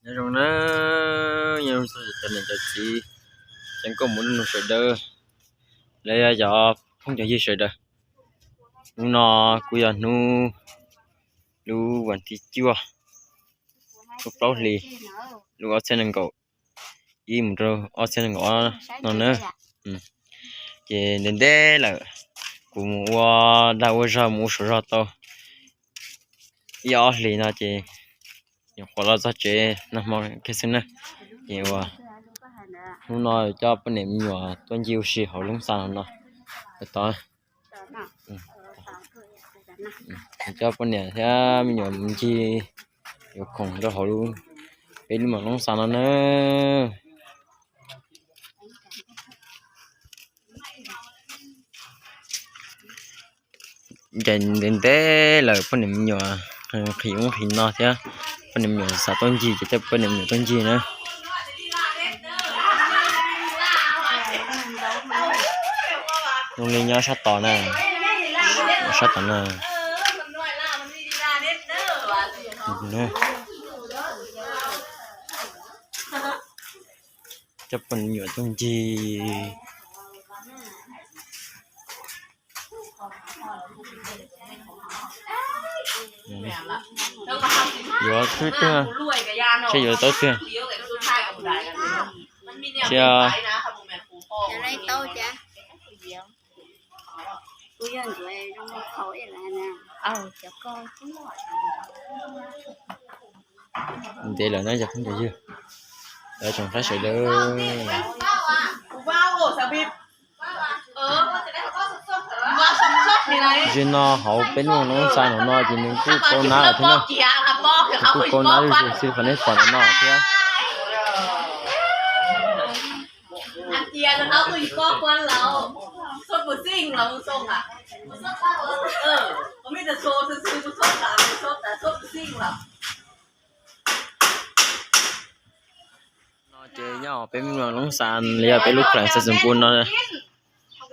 Nyob zoo na, nyob zoo txog cov niam cov txiv, cov nkauj muam nus sawv daws, los yog cov phooj cov ywg sawv daws. Hnub no kuj yog hnub lub vas thib cuaj, lub plaub hlis, lub ob txhiab nees nkaum ib mus rau ob txhiab nees nkaum ob no na. Ces ntev ntev lawm, kuv mus ua dag ua zog mus ua suav zog tau ib ob hlis no ces nyuam qhuav los txog tsev nag hmo kiag xwb na. Ces ua hnub no coj poj niam me nyuam tuaj ncig ua si hauv loob xa no no. Tod, coj poj niam thiab me nyuam mus ncig yuav khoom rau hauv peb lub mam loob xa no na. Ces ntev ntev lawm poj niam me nyuam nqhis ub nqhis no thiab, poj niam me nyuam xav tuaj ncig ces coj poj niam me nyuam tuaj ncig na. Zoo li nyob sab tod na, sab tod na. Coj poj niam me nyuam tuaj ncig. Yuav twg twg, seb yuav tau twg. Cia ntev lawm na cov phooj cov ywg, tsoom saib sawv daws. Zim no hauv peb lub loob xa no no ces nws kuj kaub nab lawm thiab na. Nws kuj kaub nab zuj zus xws li qhov nej pom no no thiab. No ces nyob peb lub loob xa los yog peb lub kheem xa xum pus no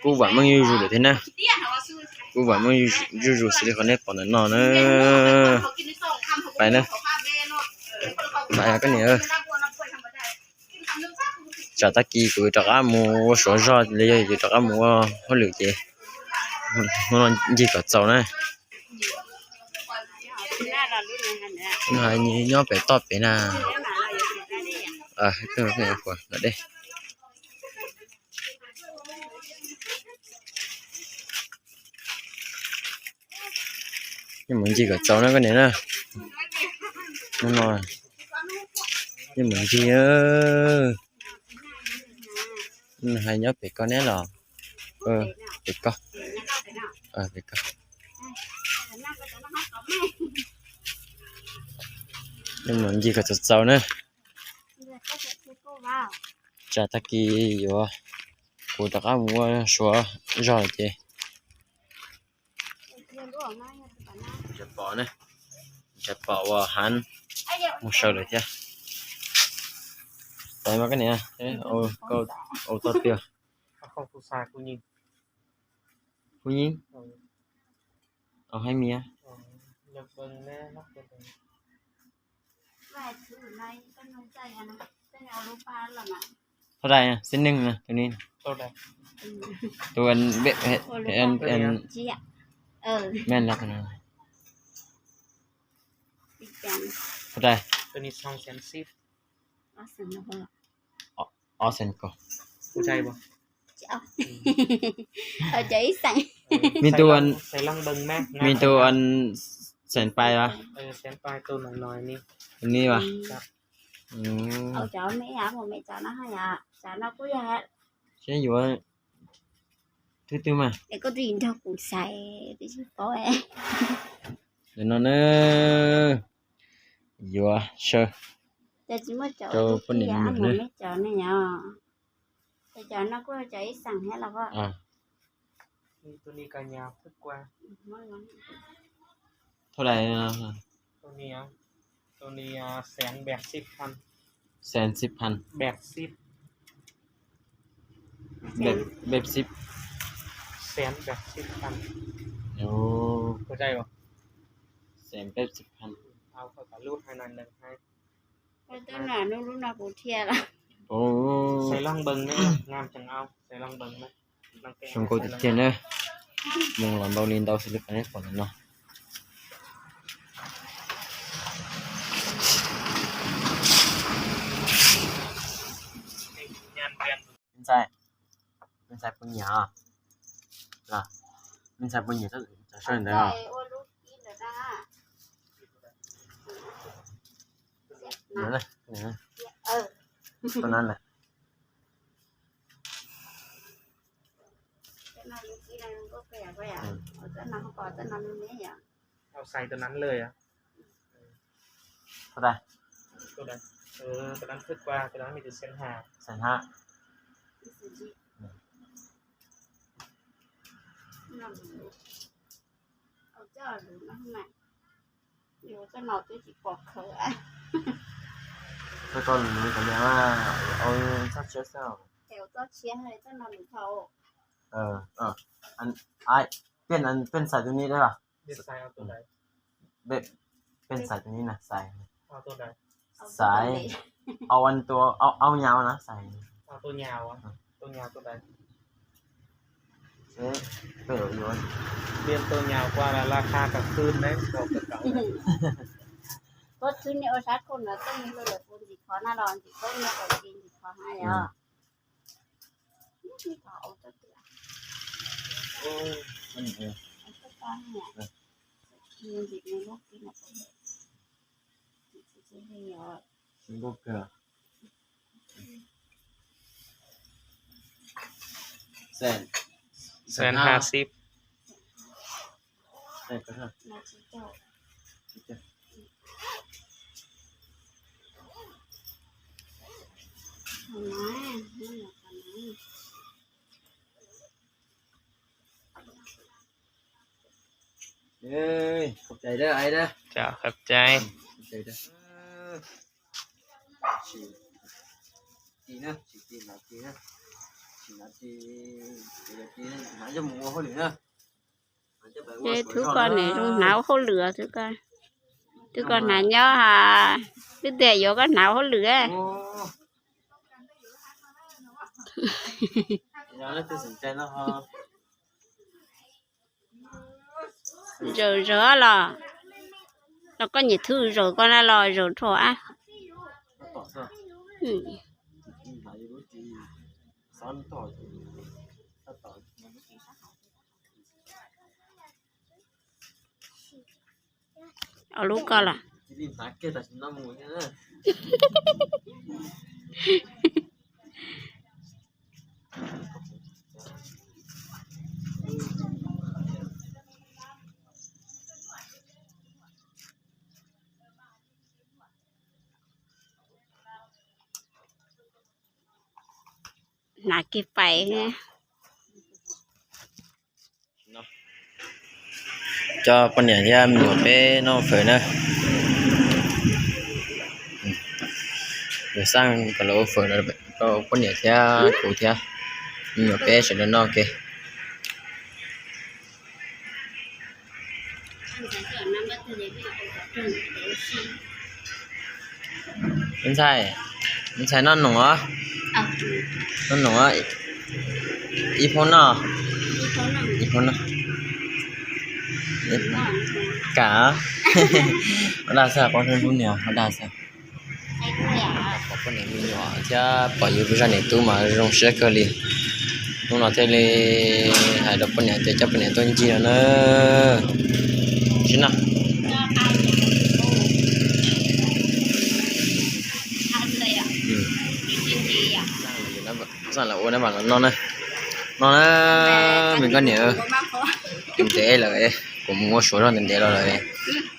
kuj vam meej zuj zus lawm thiab na. Kuj vam meej zuj zus xws li qhov nej pom ntawm no na. Pais na, pais koj niam. Tsam tag kis kuv rov qab mus ua suav zog los yog yuav rov qab mus ua hauj lwm ces hnub no ncig kom txaus na. Nyob pem toj pem na. Dej. Yeej mus ncig kom txaus na koj niam na. Hnub no yeej mus ncig. Hais nyob pem koj neb los? Pem koj, pem koj. Yeej mus ncig kom txaus txaus na. Tsam tag kis yuav kuv rov qab mus ua suav zog ces tsis pom, tsis pom uas hav mus sawv lawm thiab. Pais mas koj niam, ua tau tiag. Phooj ywg, au hais mias. Thaum dais xib neej na tus ni. Tus men los. Thaum dais. Ob xees kaum. Me tus, me tus xees pais as. Tus ni as. Seb yuav twg twg mas. Nim no na yuav saw rau poj niam me nyuam na. Thaum dais? Xees xib phan. Peb xib. Xees peb xib phan. Xees peb xib phan. Hnub no kuv thiaj los. Xaiv loj npees na, naj tseem au, xaiv loj npees na. Zoo nkauj tiag tiag na. Moo los ntau li ntau xws li qhov nej pom ntawm no. Ntxhais, me ntxhais puas nyiam os? Me ntxhais puas nyiam cov soj ntawd os? Tus no lawm. Xaiv tus nab lawm. Tus nab, tus nab xwb, tus nab xaiv hab. Koj lwm kom niam ua txhob tshiab xwb. Peb xaiv tus ni da los? Peb xaiv tus ni na, xaiv, xaiv, au, tua, au nyau na, xaiv. Peb yuav, peb tua nyau qua la la kha kawg khw ne. Koj khwb niaj ua sab khau no, txoj niag hlua lawm puas ntxim qhov na los ntxim koj niag ua tsis ntxim qhov na yom. Xees hab xib. Qhov cai, qhov cai. Ces thub koj niam zoo hnav hauj lwm, thub koj hnav nyob ha, twb tias yuav koj hnav hauj lwm. Zaws zaws los, los koj niam thub zaws koj na los zaws rho a. Ua lub koj los. Hnav kiag pais. Coj poj niam thiab me nyuam peb noj fawm na. Lawv xaj kom lawv ua fawm, poj niam thiab kuv thiab me nyuam peb sawv daws noj ke. Me ntxhais, me ntxhais noj noom os. Noj noom os. Ib phaub noj. Ib phaub noj. Kam. Ua dab xwb, poj niam ua dab xwb. Pom poj niam me nyuam thiab pom yus zaj niam tub mas zoo siab kawg li. Hnub no thiaj li hais rau poj niam tias coj poj niam tuaj ncig no na. Sib no. Xaj los ua na, mam los noj na. Noj na, me koj niam. Ntev lawm, kuv mus ua suav zog ntev ntev los lawm.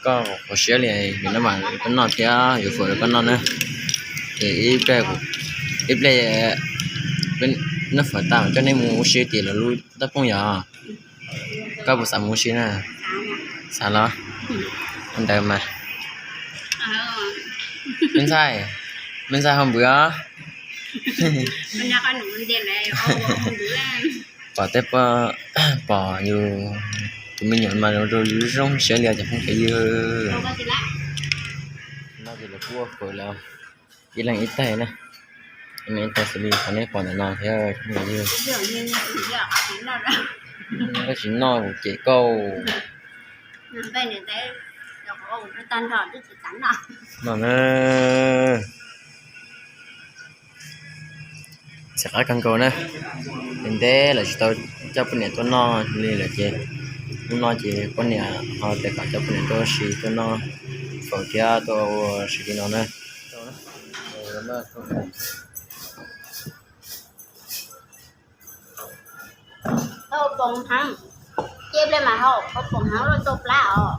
Koj qhuav siab li, noj mas koj noj thiab yuav fawm rau koj noj na. Ces ib pliag, ib pliag noj fawm tas coj nej mus ua si tim lawv lub toj phooj yog. Koj puas xav mus ua si na? Xav los? Ua ntawd mas. Me ntxhais, me ntxhais ho npwv os. Pom tej, pom yus tus me nyuam mas zoo zoo siab li cov phooj cov ywg. No ces lawv kuj ua fawm lawm. Ib leeg ib tais na, ib leeg ib tais xws li qhov nej pom ntawm no thiab. Koj tsis noj kuv cem koj no na. Txiv qab kawg nkaus na. Ntev ntev lawm tsis tau coj poj niam tuaj noj li lawm ces hnub no ces poj niam ho tias kom coj poj niam tuaj ua si tuaj noj faus thiab tuaj ua si li no na. Tau poom heev, cia pliag mas haus, tau poom heev luaj tau plab os.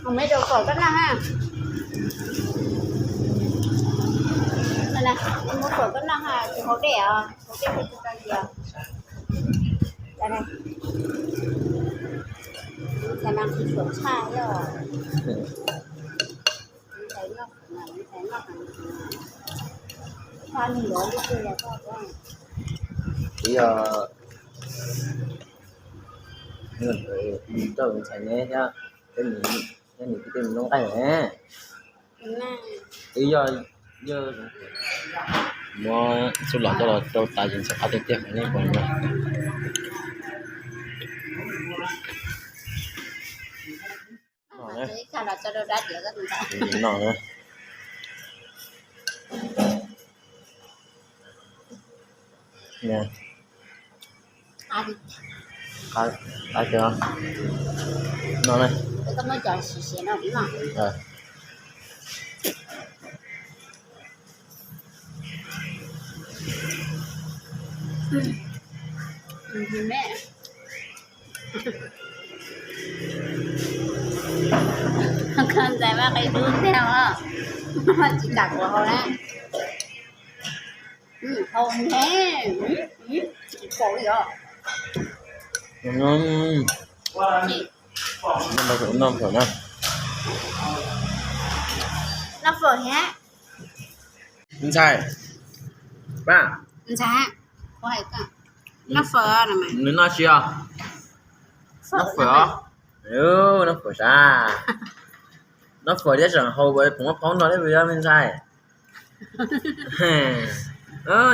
Mus me rau kom koj noj ha. Mus kom koj noj ha, tsis haus dej os, haus dej tsis tau yias. Ntxhais mas qhov suav tshaj yog. Ntxhais noj, ntxhais noj, noj li ntawd li twg yog koj. Yog rau ntxhais ne thiab, thiab nws tej me noob nqaij ne. Twb yog, yog muab txuj lom coj los rau tas ces ntxhais qab tiag tiag nej pom no. No na. Qab tiag no na. Koj ntxhais mas qis dub tiag os, tsis kam kuv haus na. Haus ne, tsis pom li os. Noj fawm na. Noj fawm thiab. Ntxhais, ntxhais, noj fawm, nws noj tsis os. Noj fawm os. Noj fawm sas. Noj fawm thiab tseem haus poom phaub no thiab puas yog me ntxhais?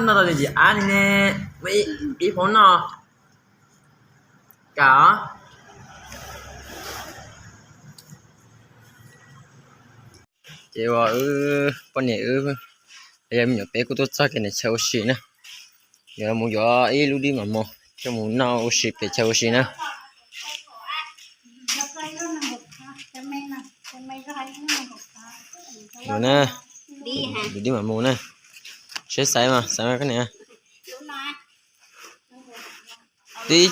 Noj tau tias tsis ab li ne, muaj ib phaub noj. Kam os. Ces uas wb poj niam wb yog me nyuam peb kuj tuaj txog kiag pem chaw ua si na. Yuav mus yuav ib lub dib mam mus coj mus noj ua si pem chaw ua si na. Yuav na, yuav dib mam mus na. Seb xaiv mas xaiv mas koj niam. Dib.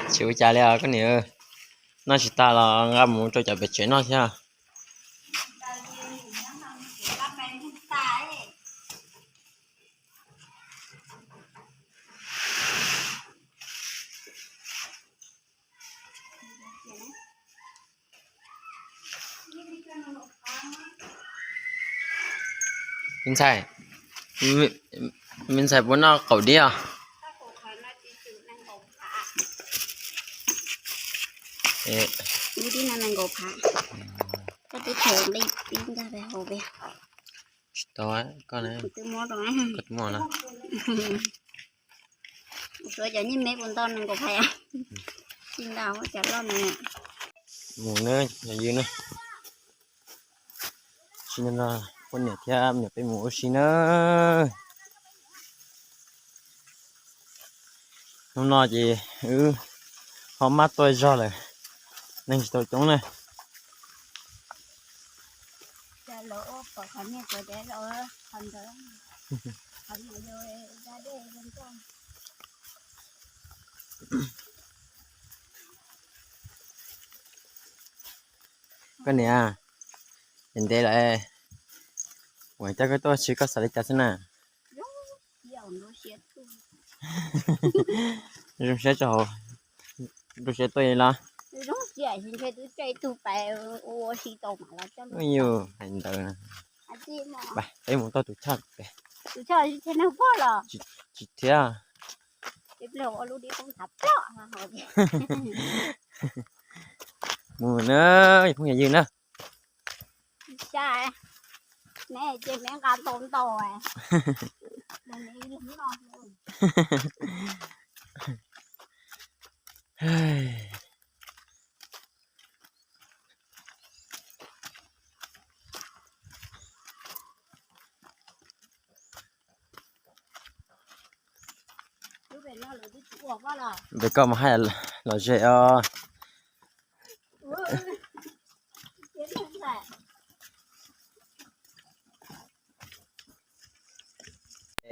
Tsis ua cas li os koj niam. Noj tsis tas los nqa mus rau cov pem tsev noj thiab. Me ntxhais, me ntxhais puas noj qaum dib os? Dib no nees nkaum phav. Koj twb them nqi pib ncaj peb hauv peb. Tsis tau, koj twb muab rau, koj twb muab na. Suav cov nyiaj me puas ntau nees nkaum phav? Tsis ntau, cov loj no. Mus na, yog yus na. Tsis nco poj niam thiab me nyuam peb mus ua si na. Hnub no ces wb ho mab tuaj zog lawm, neeg tsis tau coob na. Koj niam, ntev ntev lawm, ua cas koj tuaj tsis, koj xav li cas xwb na? Zoo siab tso, zoo siab tuaj los? Tsis ntshe twb coj ib tug pais ua si tau mam los coj. Yus hais ntawd. Peb mus tau tus choj pem. Tus choj tsis nag pog los? Tsis thiab. Mus na, phooj ywg na. Neb ces neb nqa tau ntau. Pem koj mus hais lom zem os.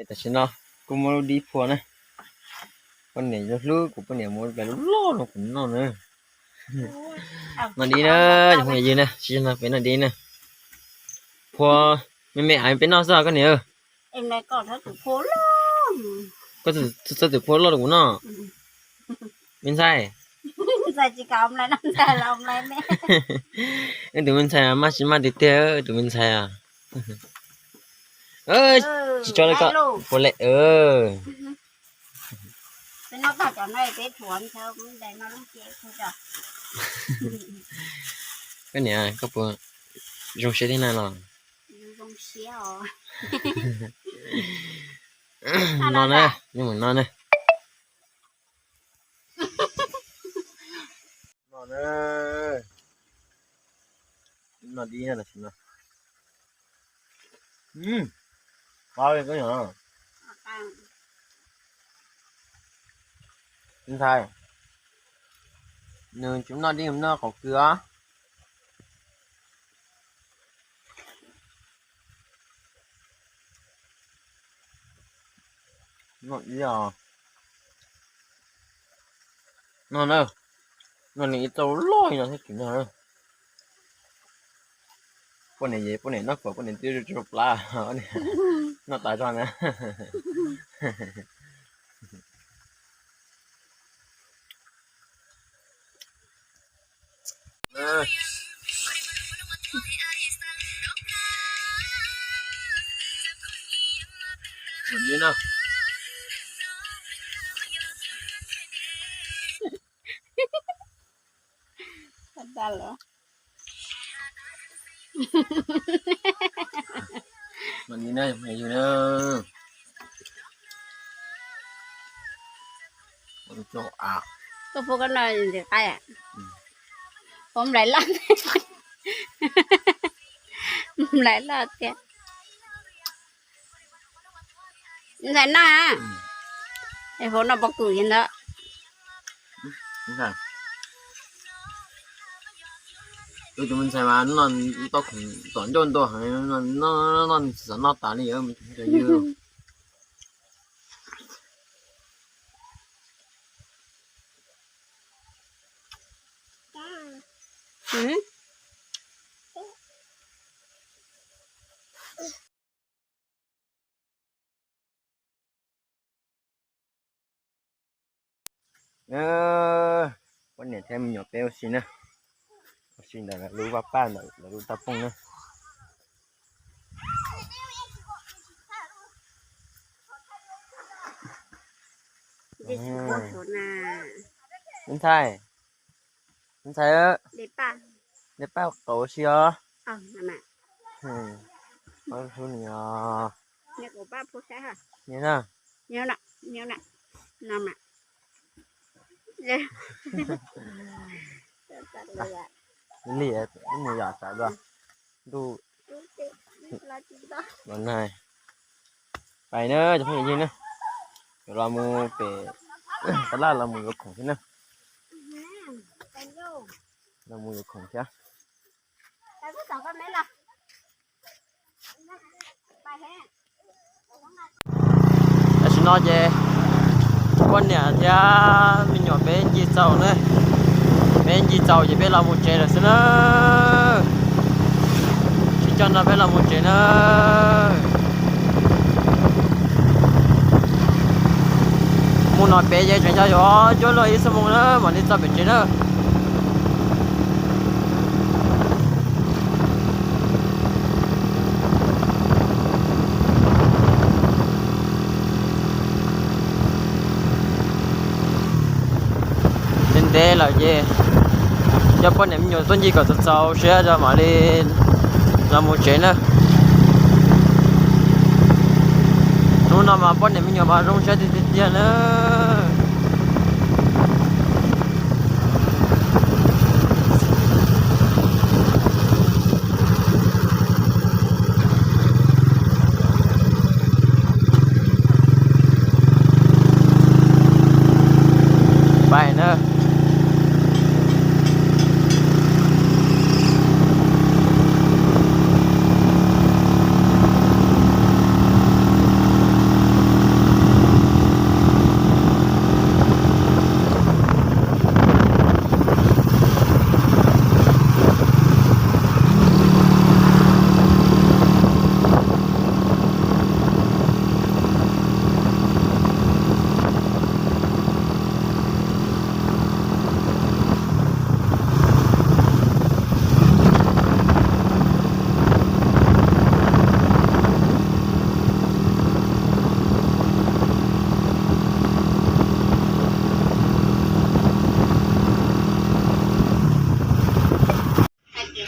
Tam sim no kuv muab lub dib phua na. Poj niam yuav hlub kuv, poj niam muab ib pliag lub loj no kuv noj na. Noj dib na, cov phooj ywg na, tsis no peb noj dib na. Phua me me aiv peb noj xwb koj niam. Koj txhob txawm phua loj rau kuv noj. Me ntxhais. Wb tus me ntxhais maj tsis maj tiag tiag, wb tus me ntxhais. Tsis tso li koj, puas lem. Koj niam, koj puas zoo siab thiab na los? No na, yeej mus no na. No na. No dib na, tam sim no. Qab li koj niam. Ntxhais, nws tsis noj dib, nws noj qaum kws os. No ib os. No na, no nws ib txoj loj no thiab tsis noj. Poj niam, poj niam noj kom poj niam twb tso plab, noj tas zog na. Koj pub koj noj ntxim qab, pub nplai loj, nplai loj tiag. Ntxhais noj, es pub noj pob kws ntawd. Wb tus me ntxhais mas noj tau khoom tom ncauj ntua heev, noj noj tsis xav noj tas li os. Poj niam thiab me nyuam peb ua si na, ua si ntawm lawv lub vaj paj ntawm lawv lub toj phooj na. Me ntxhais, me ntxhais, de paj qaum ua si os. Li mus yam tas dua ntuj. Pais na cov phooj ywg na, los mus pem tab laj los mus yuav khoom thiab na. Los mus yuav khoom thiab. Tam sim no ces poj niam thiab me nyuam peb ncig txaus na, peb ncig txaus ces peb los mus tsev lawm xwb na. Tsis coj no peb los mus tsev na. Mus no pem ces tseem yog yuav cuab luag ib xuab moos na mam li txog pem tsev na. Lawm ces coj poj niam me nyuam tuaj ncig kom txaus txaus siab rau mam li los mus tsev na. Hnub no mas poj niam me nyuam mas zoo siab tiag tiag tiag na. Pais na.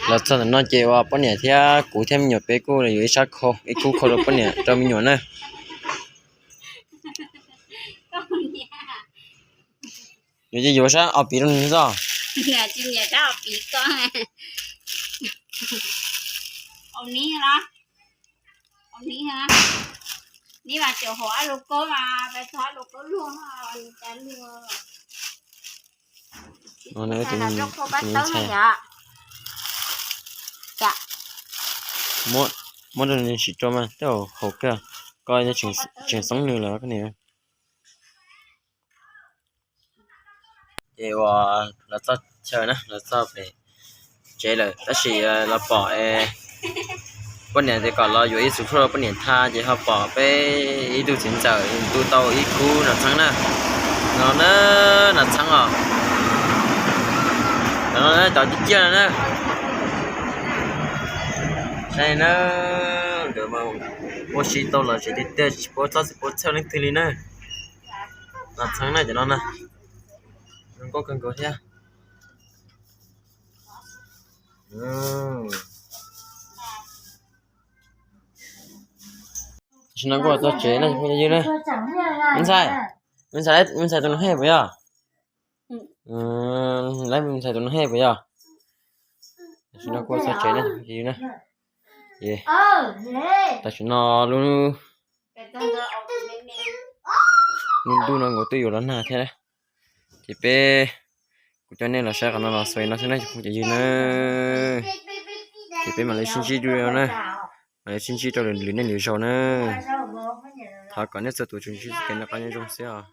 Los txog ntawm no ces uas poj niam thiab kuv thiab me nyuam peb kuj yuav ib sab khau, ib khub khau rau poj niam rau me nyuam na. Yuav ces yuav sab ob piv rau nws xwb. Tus me ntxhais, muab rau nws sim rau mas tej zaum haum kawg, koj tseem xeeb nws lawm koj niam. Ces uas los txog chaw na, los txog pem tsev lawm tab sis los pom poj niam tias kom los yuav ib txhuv tshuaj rau poj niam tha ces ho pom peb ib tug txiv ntxawm tu tau ib khub nas txheeb na. No na, nas txheeb os. No na, cov ciaj ciaj no na. Saib na, nkawd mas ua si tau los tsev tiag tiag, tsis paub txob tsis paub txhawj leej twg li na. Nas txheeb na cov no na, zoo nkauj kawg nkaus thiab. Tam sim no kuj los txog tsev na cov phooj ywg na. Me ntxhais, me ntxhais, me ntxhais tus no hej puas yog? Lawv me ntxhais tus no hej puas yog? Tam sim no kuj los txog tsev na cov phooj ywg na. Tam sim no lub, lub ntuj no nkaus twb yuav los nag thiab. Ces peb, kuv coj nej los saib qhov no los xaus li no xwb na cov phooj cov ywg na. Ces peb mam li sib ntsib dua na, mam li sib ntsib rau lwm, lwm niaj lwm zaus na. Thov kom nej txhua tus tsuas ntsib txoj kev noj qab nyob zoo xwb os.